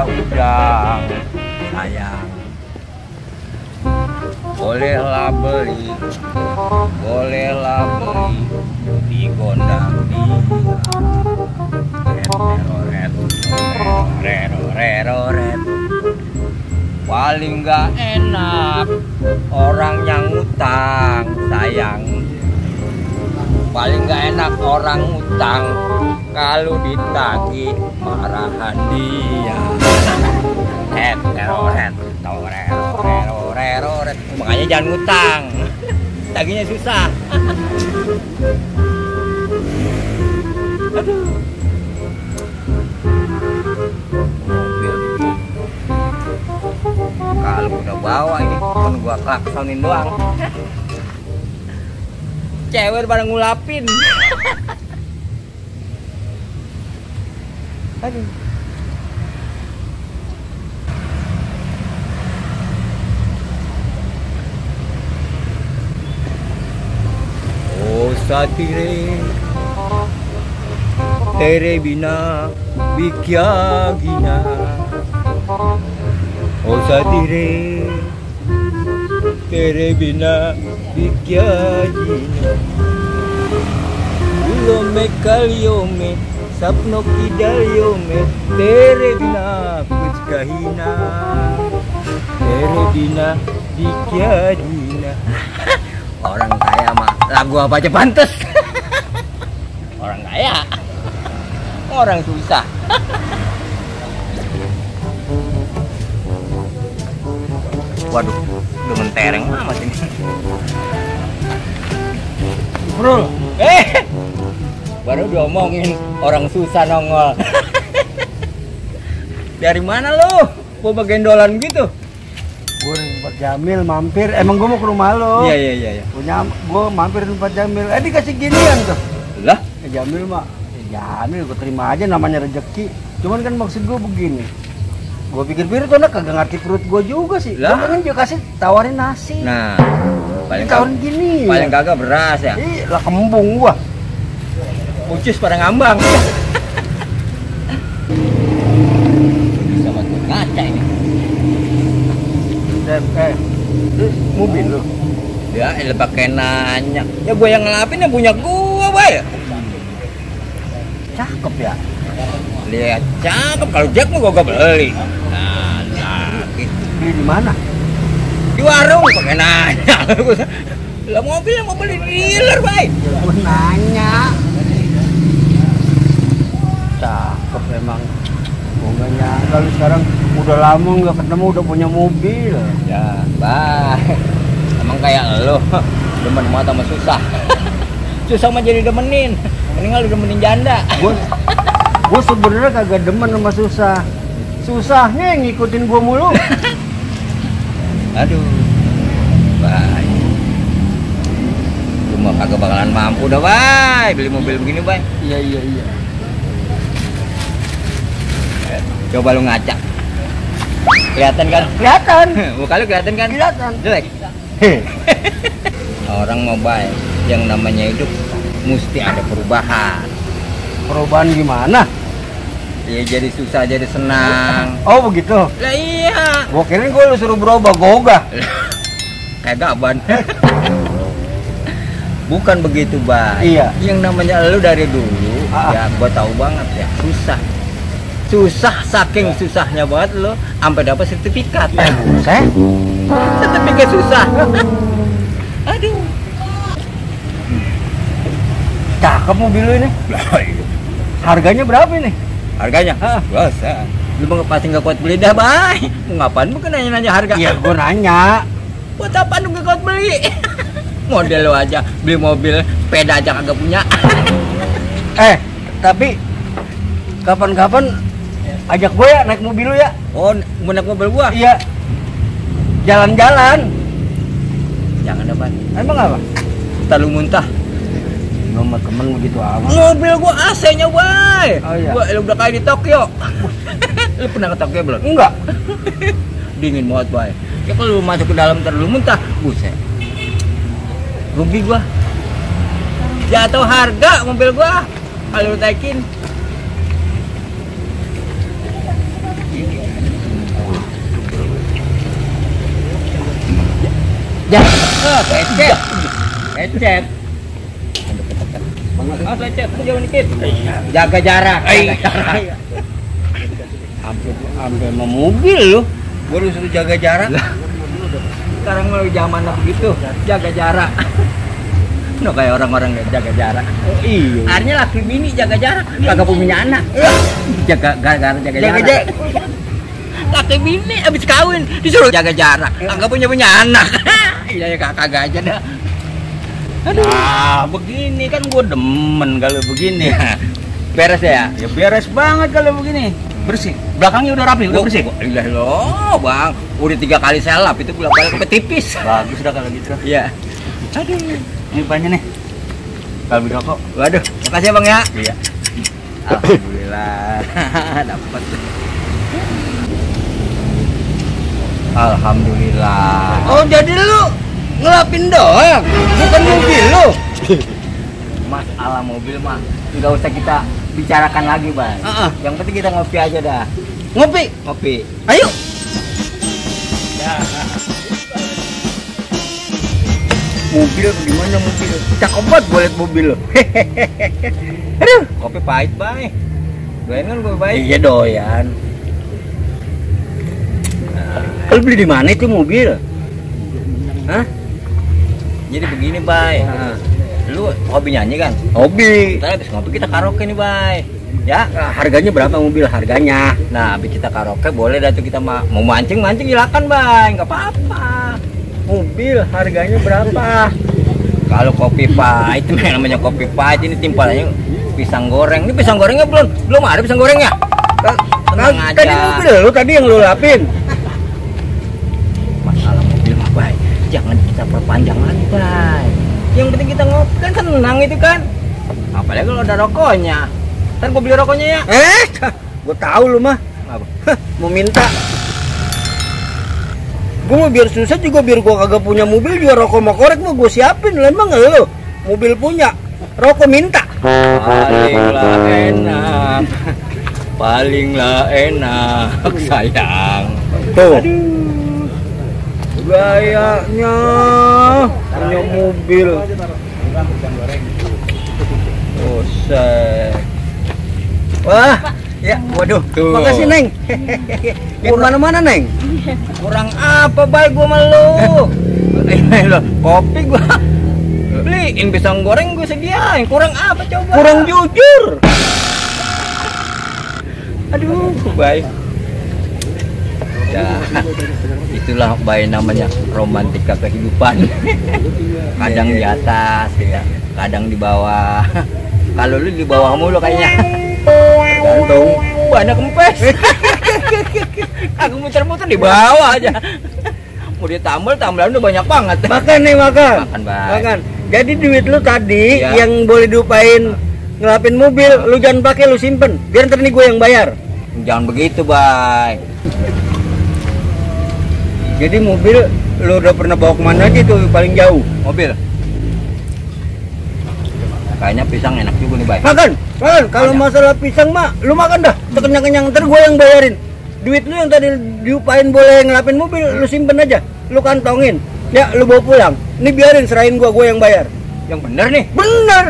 udang sayang, bolehlah beli di gondang dia. Paling gak enak orang yang utang sayang, paling gak enak orang utang kalau ditagih marahan dia. Makanya jangan ngutang, tagihnya susah. Aduh. Kalau udah bawa ini cuma gua klaksonin doang. Cewek pada ngulapin. Aduh. Oh satire tere bina bikya gina. Oh satire tere bina bikya gina. Ulome kaliome sapno kidaliome tere bina kuch kahina. Tere bina bikya gina. Orang kaya mah lagu apa aja pantes. Orang kaya, orang susah. Waduh, udah mentereng amat ini. Bro, baru diomongin orang susah nongol. Dari mana lu? Mau bagendolan gitu? Gue di tempat Jamil mampir, emang gue mau ke rumah lo. Iya. Punya gue mampir di tempat Jamil, dikasih ginian tuh. Lah? Jamil mah, Jamil gue terima aja namanya rezeki. Cuman kan maksud gue begini, gue pikir-pikir tuh anak kagak ngerti perut gue juga sih. Gue pengen juga kasih tawarin nasi. Nah, paling tawarin gini. Paling kagak beras ya. Ih, lah kembung gua. Ucus pada ngambang. Bisa buat ngaca ini. Mobil lu. Ya, pakai nanya. Ya gue yang ngelapin yang punya gue, bay. Cakep ya. Lihat cakep, kalau Jack mah gue beli. Nah, gitu. Beli di mana? Di warung pakai nanya. Lah mobil yang mau beli dealer, bay. Gue nanya. Cakep emang. Gue gak nyangka lu sekarang udah lama nggak ketemu udah punya mobil. Ya, bay. Emang kayak lo, demen banget sama susah. Susah mah jadi demenin. Mendingan lu demenin janda. Gue sebenarnya kagak demen sama susah. Susahnya yang ngikutin gue mulu. Aduh, bay. Lu mah kagak bakalan mampu dah, bay. Beli mobil begini, bay. Iya. Coba lu ngaca. Kelihatan kan? Kelihatan. Muka lu kelihatan kan? Kelihatan. Jelek. Orang mau baik, yang namanya hidup mesti ada perubahan. Perubahan gimana? Ya jadi susah jadi senang. Oh begitu? Lah iya. Gua kirain gua lu suruh berubah gogah. Kayak gaban. Bukan begitu, Bay. Iya. Yang namanya lu dari dulu, ya gua tahu banget ya, susah saking susahnya banget lo sampai dapat sertifikat. Sertifikat susah. Aduh. Cakep mobil lu ini. Harganya berapa ini? Harganya? Biasa. Lu mau pasti nggak kuat beli dah, bay. Mau ngapain bukan nanya harga? Iya, gua nanya. Buat apa lu nggak kuat beli? Model lo aja beli mobil, sepeda aja kagak punya. Tapi kapan-kapan Ajak gue ya naik mobil lu ya. Oh, mau naik mobil gua? Iya. Jalan-jalan. Jangan apa? Emang apa? Ntar lu muntah. Nomor temen begitu amat. Mobil gua AC-nya, Bay. Oh, iya. Gua lu udah kayak di Tokyo. Lu pernah ke Tokyo belum? Enggak. Dingin banget, Bay. Ya kalau lu masuk ke dalam ntar lu muntah, buset. Rugi gua. Jatuh harga mobil gua kalau lu naikin. Ya. Ecet. Ecet. Ah, lecet, jauh dikit. Jaga jarak. Sampai mau mobil lu. Gua udah suruh jaga jarak. Sekarang mau zaman begitu, jaga jarak. No kayak orang-orang yang jaga jarak. Oh, iya. Artinya laki bini jaga jarak, kagak punya anak. Jaga gara-gara jaga jarak. Laki bini abis kawin disuruh jaga jarak, kagak punya anak. Iya ya kagak aja dah. Aduh. Nah, begini kan gua demen kalau begini. Beres ya? Ya beres banget kalau begini. Bersih. Belakangnya udah rapi, udah bersih. Ilah lo, Bang. Udah 3 kali saya lap itu bolak-balik ke tipis. Bagus dah kalau gitu. Iya. Aduh. Ini banyak nih. Kalau rokok. Waduh, makasih ya, Bang ya. Iya. Alhamdulillah. Dapat. Alhamdulillah. Oh, jadi lu ngelapin doang, bukan mobil lu. Masalah mobil mah nggak usah kita bicarakan lagi, Bang. Yang penting kita ngopi aja dah. Ngopi. Ngopi. Ayo. Ya. Mobil gimana mobil? Cakep banget gue liat mobil lu. Aduh, kopi pahit, Bang. Doyan kan kopi pahit. Iya doyan. Lu beli di mana itu mobil? Hah? Jadi begini, Bay. Lu hobi nyanyi kan? Hobi. Kita habis ngopi kita karaoke nih, Bay. Ya, Harganya berapa mobil harganya? nah habis kita karaoke boleh dah tuh kita mau mancing silakan, Bay. Enggak apa-apa. Mobil harganya berapa? Kalau kopi pahit, namanya kopi pahit ini timpangannya pisang goreng. Ini pisang gorengnya belum ada pisang gorengnya. Tenang aja. Tadi mobil lu tadi yang lu lapin. Masalah mobil mah, Bay. Jangan kita perpanjang lagi, Bay. Yang penting kita ngopi kan senang itu kan. Apalagi kalau ada rokoknya. Ntar gua beli rokoknya ya. Gua tahu lu mah. Apa? Mau minta. Gua mau biar susah juga biar gua kagak punya mobil juga rokok mau korek mau gua siapin. Lah emang lu mobil punya rokok minta. Palinglah enak. Palinglah enak, sayang. Tuh. Gayanya punya mobil. Buset. Wah, ya, waduh. Tuh. Makasih, Neng. Mau mana-mana, Neng? Kurang apa, Bay, gua sama lu? Ini lo, kopi gua beliin, pisang goreng gua sediain. Kurang apa coba? Kurang jujur. Aduh, Bay. Ya, itulah Bay namanya romantika kehidupan. Kadang di atas, ya, kadang di bawah. Kalau lu di bawah mulu kayaknya. Gantung, banyak kempes. Aku muter-muter di bawah aja. Mau tambalan udah banyak banget. Makan nih, makan. Makan, Bay. Makan. Jadi duit lu tadi Iya. yang boleh diupain ngelapin mobil, lu jangan pakai, lu simpen. Biar ntar nih gue yang bayar. Jangan begitu, Bay. Jadi mobil lu udah pernah bawa kemana aja tuh paling jauh? Mobil. Kayaknya pisang enak juga nih, Bay. Makan, makan. Kalau Banyak. masalah pisang mah, lu makan dah. Sekenyang-kenyang, ntar gue yang bayarin. Duit lu yang tadi diupain boleh ngelapin mobil, lu simpen aja. Lu kantongin. Ya, lu bawa pulang. Ini biarin, serahin gue yang bayar. Yang bener nih. Bener.